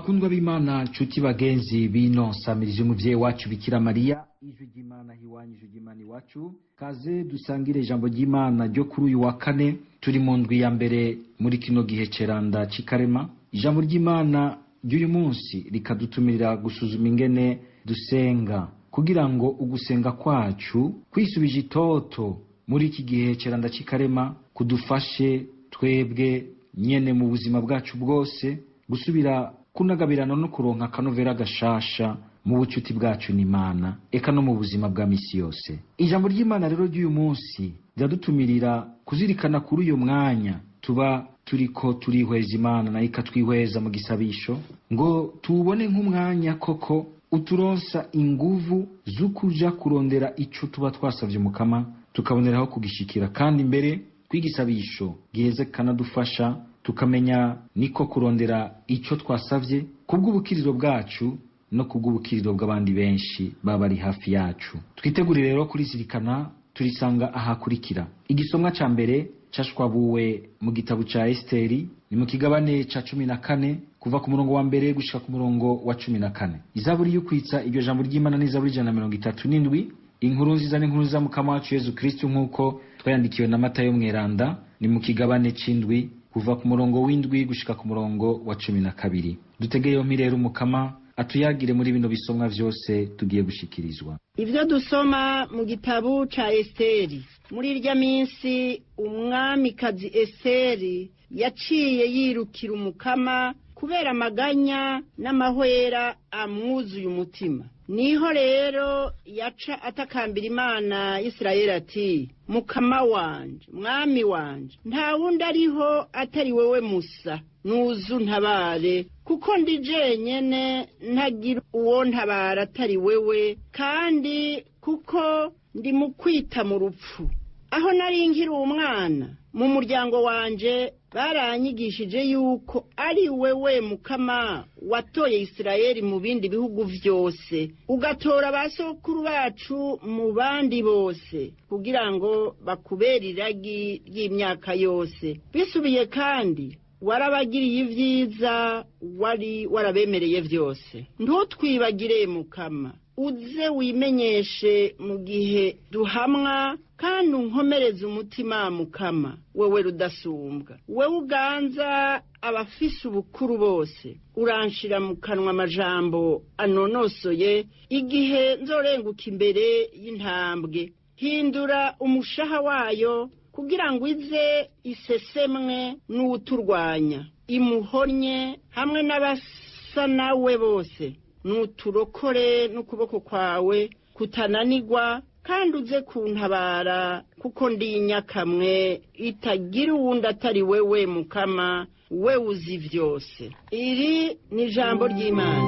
Bakundwa b'Imana, nshuti bagenzi bino nsamirije umuvyeyi wacu Bikira Mariya, ijwi ry'Imana hiwanyu, ijwi ry'Imana iwacu. Kaze dusangire ijambo ry'Imana ryo kuri uyu wa kane, turi mu ndwi ya mbere muri kino gihe ceranda c'ikarema. Ijambo ry'Imana ry'uyu munsi rikadutumirira gusuzuma ingene dusenga, kugira ngo ugusenga kwacu kwisubije itoto muri iki gihe ceranda c'ikarema kudufashe twebwe nyene mu buzima bwacu bwose gusubira kunagabirana no kuronka akanovera gashasha mu bucuti bwacu n'Imana, eka no mu buzima bwa misi yose. Ijambo ry'Imana rero ry'uyu munsi riradutumirira kuzirikana kuri uyu mwanya tuba turiko turihweza Imana, nayo ikatwihweza mu gisabisho, ngo tuwubone nk'umwanya koko uturonsa inguvu z'ukuja kurondera ico tuba twasavye Umukama, tukaboneraho kugishikira, kandi mbere kw'igisabisho giheze kanadufasha tukamenya niko kurondera ico twasavye kubw'ubukiriro bwacu no kubw'ubukiriro bw'abandi benshi baba bari hafi yacu. Twitegurire rero kurizirikana, turisanga ahakurikira. Igisomwa ca mbere cashwabuwe mu gitabo ca Esiteri, ni mu kigabane ca 14 kuva ku murongo wa mbere gushika ku murongo wa 14. Izaburi y'ukwitsa iryo jambo ry'Imana ni Izaburi 137. Inkuru nziza n'inkuru nziza Mukama wacu Yezu Kristu nk'uko twayandikiwe na Matayo Mweranda, ni mu kigabane c'indwi kuva ku murongo w'indwi gushika ku murongo wa 12. Dutegeye yompi rero Umukama atuyagire muri bino bisomwa vyose tugiye gushikirizwa. Ivyo dusoma mu gitabo ca Esiteri. Muri irya minsi umwamikazi Esiteri yaciye yirukira Umukama kubera amaganya n'amahwera amwuzuye umutima. Niho rero yaca atakambira Imana Isirayeli ati: Mukama wanje, mwami wanje, nta wundi ariho atari wewe musa, nuzu ntabare, kuko ndi jenyene ntagira uwo ntabara atari wewe, kandi kuko ndi mu kwita mu rupfu. Aho nari nkiri umwana mu muryango wanje baranyigishije yuko ari wewe Mukama watoye Isirayeli mu bindi bihugu vyose, ugatora basokuru bacu mu bandi bose, kugira ngo bakubere iragi ry'imyaka yose. Bisubiye kandi warabagiriye ivyiza wari warabemereye vyose. Ntutwibagire Mukama, uze wimenyeshe mu gihe duhamwa, kandi unkomereze umutima Mukama, wewe rudasumbwa, wewe uganza abafise ubukuru bose. Uranshira mu kanwa amajambo anonosoye igihe nzorenguka imbere y'intambwe. Hindura umushaha wayo kugira ngo ize isesemwe n'uwuturwanya, imuhonye hamwe n'abasa nawe bose. Nuturokore n'ukuboko kwawe kutananirwa, kandi uze kuntabara, kuko ndi inyakamwe itagira uwundi atari wewe Mukama, we uzi vyose. Iri ni ijambo ry'Imana.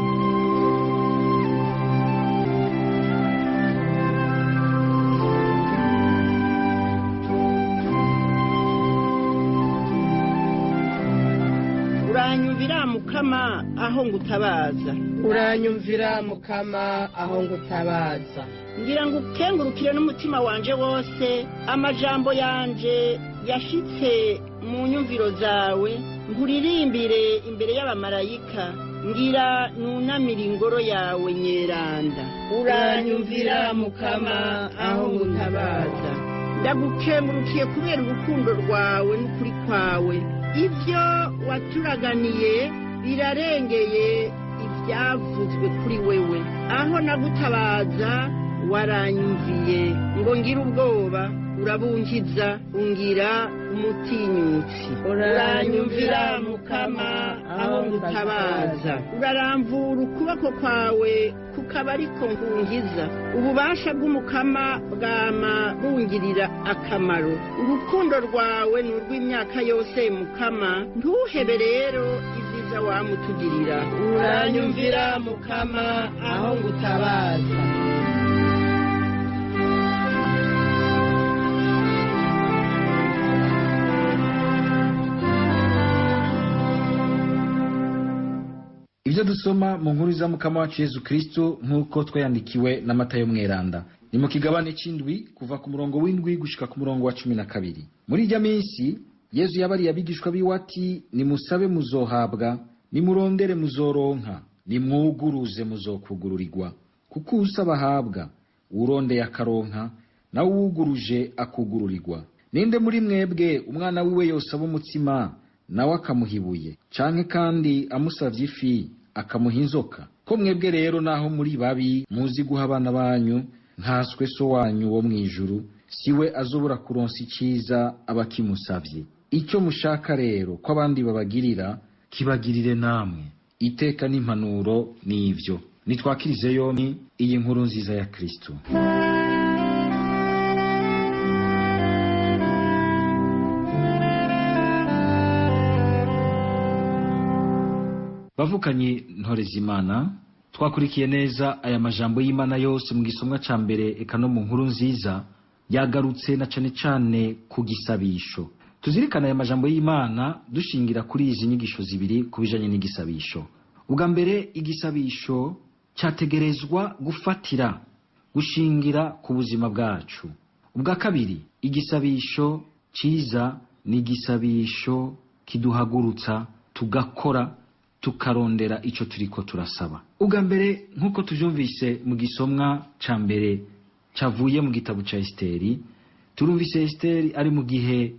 Uranyumvira Mukama aho ngutabaza. Uranyumvira Mukama aho ngutabaza. Ngira ngo ukengurukire n'umutima wanje wose, amajambo yanje yashitse mu nyumviro zawe, nguririmbire imbere y'abamarayika, ngira nunamire ingoro yawe nyeranda. Uranyumvira Mukama aho ngutabaza. Ndagukengurukiye kubera urukundo rwawe n'ukuri kwawe. Ivyo waturaganiye birarengeye ivyavuzwe kuri wewe. Aho nagutabaza waranyumviye, ngo ngire ubwoba urabunkiza, ungira umutinyutsi. Uranyumvira Mukama aho ngutabaza. Uraramvura ukuboko kwawe kukaba ariko nkungiza. Ububasha bw'Umukama bwama bungirira akamaro. Urukundo rwawe ni urw'imyaka yose Mukama, ntuhebe rero ibyiza wamutugirira. Uranyumvira Mukama aho ngutabaza. Ivyo dusoma mu nkuru za Mukama wacu Yezu Kristu nk'uko twayandikiwe na Matayo Mweranda, ni mu kigabane c'indwi kuva ku murongo w'indwi gushika ku murongo wa 12. Muri irya minsi Yezu yabariye abigishwa biwe ati: nimusabe muzohabwa, Nimurondere muzoronka, nimwuguruze muzokugururirwa. Kuko uwusaba ahabwa, uwurondeye akaronka, nawe uwuguruje akugururirwa. Ninde muri mwebwe umwana wiwe yosaba umutsima, nawe akamuha ibuye? Canke kandi amusavye ifi, akamuha inzoka? Ko mwebwe rero naho muri babi muzi guha abana banyu, nkaswe so wanyu wo mw'ijuru, si we azobura kuronsa iciza abakimusavye. Icyo mushaka rero ko abandi babagirira, kibagirire namwe. Iteka n'impanuro n'ivyo. Nitwakirize yompi iyi nkuru nziza ya Kristo. Bavukanye ntore z'Imana, twakurikiye neza aya majambo y'Imana yose mu gisomwa ca mbere eka no mu nkuru nziza, yagarutse na cane cane ku gisabisho. Tuzirikana aya majambo y'Imana dushingira kuri izi nyigisho zibiri ku bijanye n'igisabisho. Ubwa mbere, igisabisho cyategerezwa gufatira gushingira ku buzima bwacu. Ubwa kabiri, igisabisho ciza ni igisabisho kiduhagurutsa tugakora, tukarondera ico turiko turasaba. Ubwa mbere, nk'uko tuvyumvise mu gisomwa ca mbere cavuye mu gitabo ca Esiteri, turumvise Esiteri ari mu gihe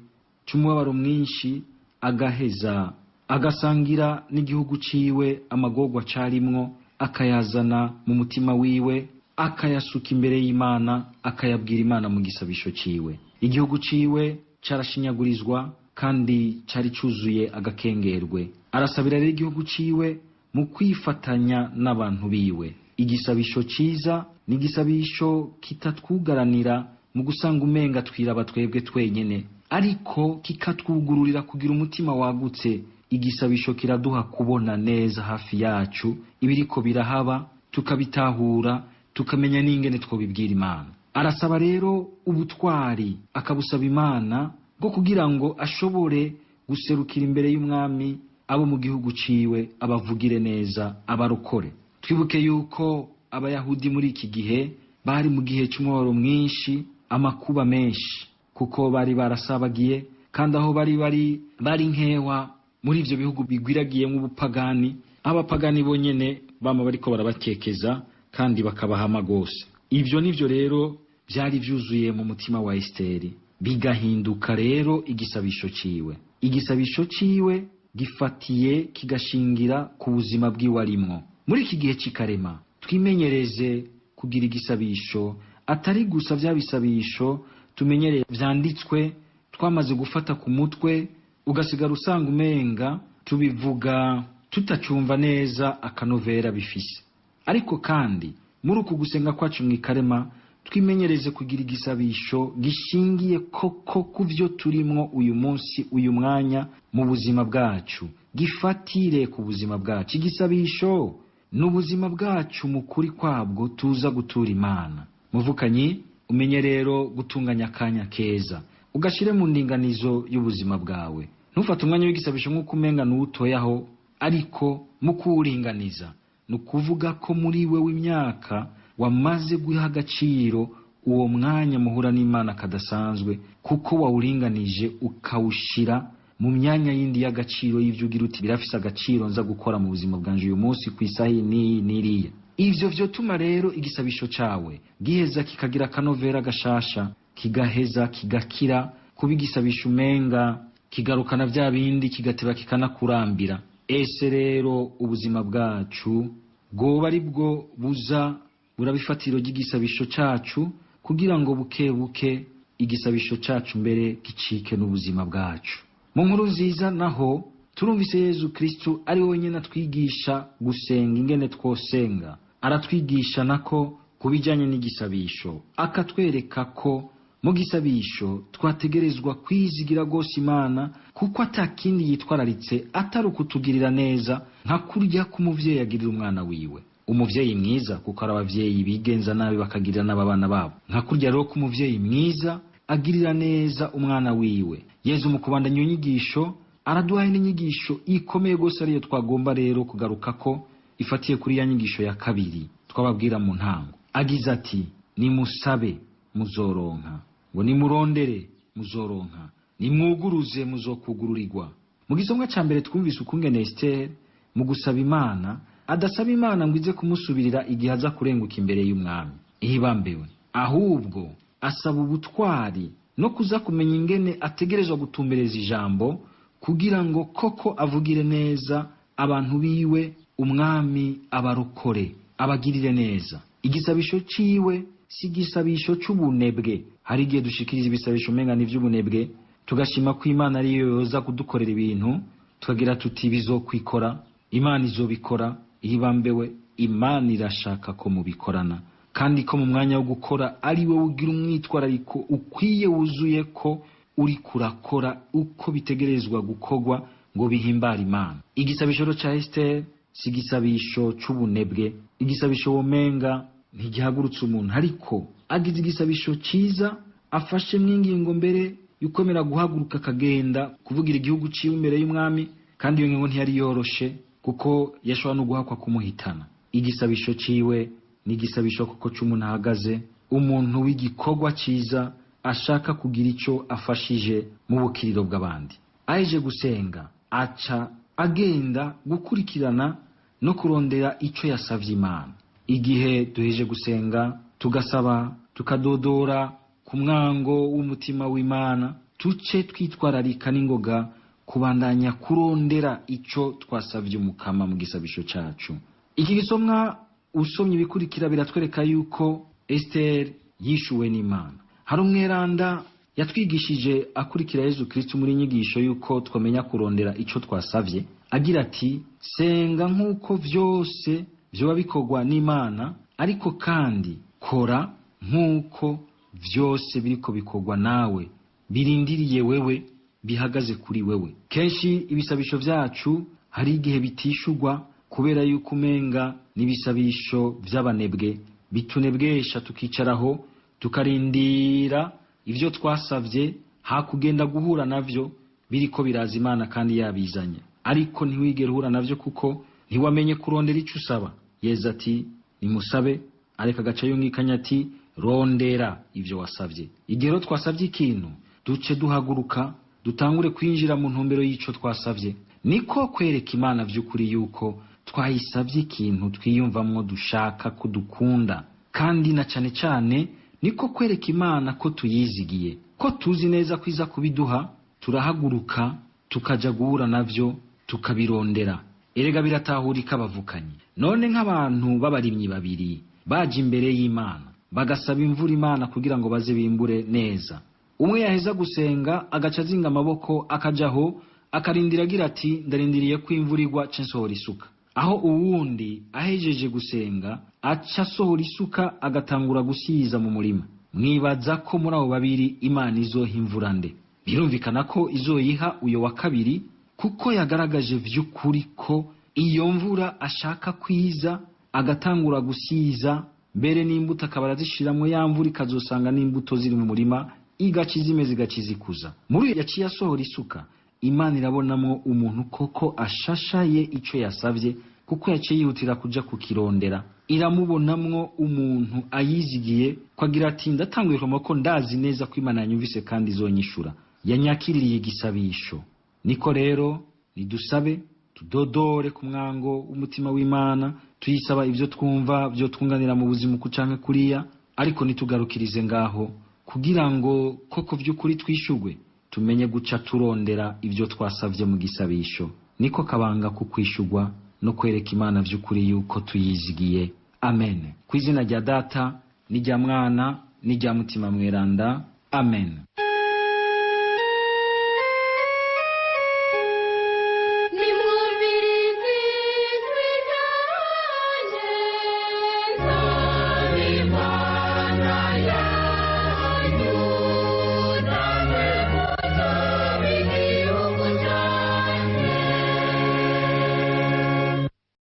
c'umubabaro mwinshi, agaheza agasangira n'igihugu ciwe amagorwa carimwo, akayazana mu mutima wiwe, akayasuka imbere y'Imana, akayabwira Imana mu gisabisho ciwe. Igihugu ciwe carashinyagurizwa kandi cari cuzuye agakengerwe. Arasabira rero igihugu ciwe mu kwifatanya n'abantu biwe. Igisabisho ciza ni igisabisho kitatwugaranira mu gusanga umenga twiraba twebwe twenyene, ariko kikatwugururira kugira umutima wagutse. Igisabisho kiraduha kubona neza hafi yacu ibiriko birahaba, tukabitahura, tukamenya n'ingene twobibwira Imana. Arasaba rero ubutwari, akabusaba Imana bwo kugira ngo ashobore guserukira imbere y'umwami abo mu gihugu ciwe, abavugire neza, abarokore. Twibuke yuko Abayahudi muri iki gihe bari mu gihe c'umubabaro mwinshi, amakuba menshi, kuko bari barasabagiye, kandi aho bari bari nkewa muri ivyo bihugu bigwiragiyemwo ubupagani, abapagani bonyene bama bariko barabakekeza kandi bakabahama gose. Ivyo nivyo rero vyari vyuzuye mu mutima wa Esiteri, bigahinduka rero igisabisho ciwe. Igisabisho ciwe gifatiye kigashingira ku buzima bwiwe arimwo. Muri iki gihe c'ikarema, twimenyereze kugira igisabisho atari gusa vya bisabisho tumenyereye vyanditswe twamaze gufata ku mutwe, ugasigara usanga umenga tubivuga tutacumva neza akanovera bifise. Ariko kandi muri uku gusenga kwacu mw'ikarema, twimenyereze kugira igisabisho gishingiye koko ku vyo turimwo uyu munsi, uyu mwanya mu buzima bwacu, gifatire ku buzima bwacu. Igisabisho ni ubuzima bwacu mu kuri kwabwo tuza gutura Imana. Muvukanyi, umenye rero gutunganya akanya keza, ugashire mu ndinganizo y'ubuzima bwawe. Ntufate umwanya w'igisabisho nk'uko umenga n'uwutoyaho, ariko mu kuwuringaniza ni ukuvuga ko muri we w'imyaka wamaze guha agaciro uwo mwanya muhura n'Imana kadasanzwe, kuko wawuringanije ukawushira mu myanya yindi y'agaciro y'ivyo ugira uti birafise agaciro nza gukora mu buzima bwanje uyu munsi ku isaha iyi n'iyi n'iriya. Ivyo vyotuma rero igisabisho cawe giheza kikagira akanovera gashasha, kigaheza kigakira kuba igisabisho umenga kigarukana vya bindi, kigateba kikanakurambira. Ese rero ubuzima bwacu bwoba ari bwo buza buraba ifatiro ry'igisabisho cacu, kugira ngo buke buke igisabisho cacu mbere gicike n'ubuzima bwacu. Mu nkuru nziza naho turumvise Yezu Kristo ari we wenyene atwigisha gusenga ingene twosenga. Aratwigisha nako ku bijanye n'igisabisho, akatwereka ko mu gisabisho twategerezwa kwizigira rwose Imana, kuko atakindi yitwararitse atari ukutugirira neza, nka kurya k'umuvyeyi agirira umwana wiwe. Umuvyeyi mwiza, kuko ari abavyeyi bigenza nabi bakagirira n'abana babo, nka kurya rero k'umuvyeyi mwiza agirira neza umwana wiwe. Yezu mu kubandanya iyo nyigisho araduhaye n'inyigisho ikomeye rwose, ariyo twagomba rero kugaruka ko ifatiye kuri ya nyigisho ya kabiri twababwira mu ntango. Agize ati: nimusabe muzoronka, ngo nimurondere muzoronka, nimwuguruze muzokugururirwa. Mu gisomwa ca mbere twumvise ukungene Esiteri mu gusaba Imana adasaba Imana ngo ize kumusubirira igihe aza kurenguka imbere y'umwami ihibambewe, ahubwo asaba ubutwari no kuza kumenya ingene ategerezwa gutumbereza ijambo kugira ngo koko avugire neza abantu biwe, umwami abarokore, abagirire neza. Igisabisho ciwe si igisabisho c'ubunebwe. Hari igihe dushikiriza ibisabisho umenga ni ivy'ubunebwe, tugashima ko Imana ariyo yoza kudukorera ibintu, tukagira tuti bizokwikora, Imana izobikora. Ihibambewe, Imana irashaka ko mubikorana, kandi ko mu mwanya wo gukora ari we ugira umwitwarariko ukwiye wuzuye ko uri kurakora uko bitegerezwa gukorwa ngo bihimbare Imana. Igisabisho ca Esther si igisabisho c'ubunebwe, igisabisho womenga ntigihagurutse umuntu, ariko agize igisabisho ciza afashe mw'ingingo mbere yukomera guhaguruka akagenda kuvugira igihugu ciwe imbere y'umwami, kandi iyo ngingo ntiyari yoroshe kuko yashobora no guhakwa kumuhitana. Igisabisho ciwe ni igisabisho kuko c'umuntu ahagaze, umuntu w'igikorwa ciza ashaka kugira ico afashije mu bukiriro bw'abandi. Aheje gusenga aca agenda gukurikirana no kurondera ico yasavye Imana. Igihe duheje gusenga tugasaba, tukadodora ku mwango w'umutima w'Imana, tuce twitwararika n'ingoga kubandanya kurondera ico twasavye Umukama mu gisabisho cacu. Iki gisomwa usomye ibikurikira biratwereka yuko Esther yishuwe n'Imana. Hari umweranda yatwigishije akurikira Yezu Kristo muri nyigisho yuko twamenya kurondera ico twasavye, agira ati senga nk'uko vyose vyoba bikorwa n'Imana, ariko kandi kora nk'uko vyose biriko bikorwa nawe, birindiriye wewe, bihagaze kuri wewe. Kenshi ibisabisho vyacu hari igihe bitishurwa kubera yuko umenga n'ibisabisho vy'abanebwe bitunebwesha, tukicaraho tukarindira ivyo twasavye hakugenda guhura navyo biriko biraza Imana kandi yabizanye, ariko ntiwigere uhura navyo kuko ntiwamenye kurondera ico usaba. Yezu ati nimusabe, ariko agaca yungikanya ati rondera ivyo wasavye. Igihe rero twasavye ikintu duce duhaguruka dutangure kwinjira mu ntumbero y'ico twasavye, niko kwereka Imana vy'ukuri yuko twayisavye ikintu twiyumvamwo dushaka ko dukunda, kandi na cane cane niko kwereka Imana ko tuyizigiye, ko tuzi neza ko iza kubiduha. Turahaguruka tukaja guhura navyo tukabirondera. Erega biratahurika abavukanyi. None nk'abantu b'abarimyi babiri baje imbere y'Imana bagasaba imvura Imana kugira ngo baze bimbure neza, umwe yaheza gusenga agaca azinga amaboko akajaho akarindira agira ati ndarindiriye ko imvura igwa ce nsohora isuka, aho uwundi ahejeje gusenga aca asohora isuka agatangura gusiza mu murima. Mwibaza ko muri abo babiri Imana izoha imvura nde? Birumvikana ko izoyiha uyo wa kabiri, kuko yagaragaje vy'ukuri ko iyo mvura ashaka kwiza, agatangura gusiza mbere n'imbuto akaba arazishiramwo, ya mvura ikazosanga n'imbuto ziri mu murima igaca izimeze igaca izikuza. Muri uyo yaciye asohora isuka, Imana irabonamwo umuntu koko ashashaye ico yasavye, kuko yaciye yihutira kuja kukirondera. Iramubonamwo umuntu ayizigiye, ko agira ati ndatanguye ko ndazi neza ko Imana yanyumvise kandi izonyishura, yanyakiririye igisabisho. Niko rero nidusabe, tudodore ku mwango w'umutima w'Imana, tuyisaba ivyo twumva vyo twunganira mu buzima uku canke kuriya, ariko nitugarukirize ngaho kugira ngo koko vy'ukuri twishurwe, tumenye guca turondera ivyo twasavye mu gisabisho. Niko kabanga ku kwishurwa no kwereka Imana vy'ukuri yuko tuyizigiye. Amen. Ku izina rya Data n'irya Mwana n'irya Mutima Mweranda. Amen. Nimwumvirize ijwi ryanje, nsaba Imana.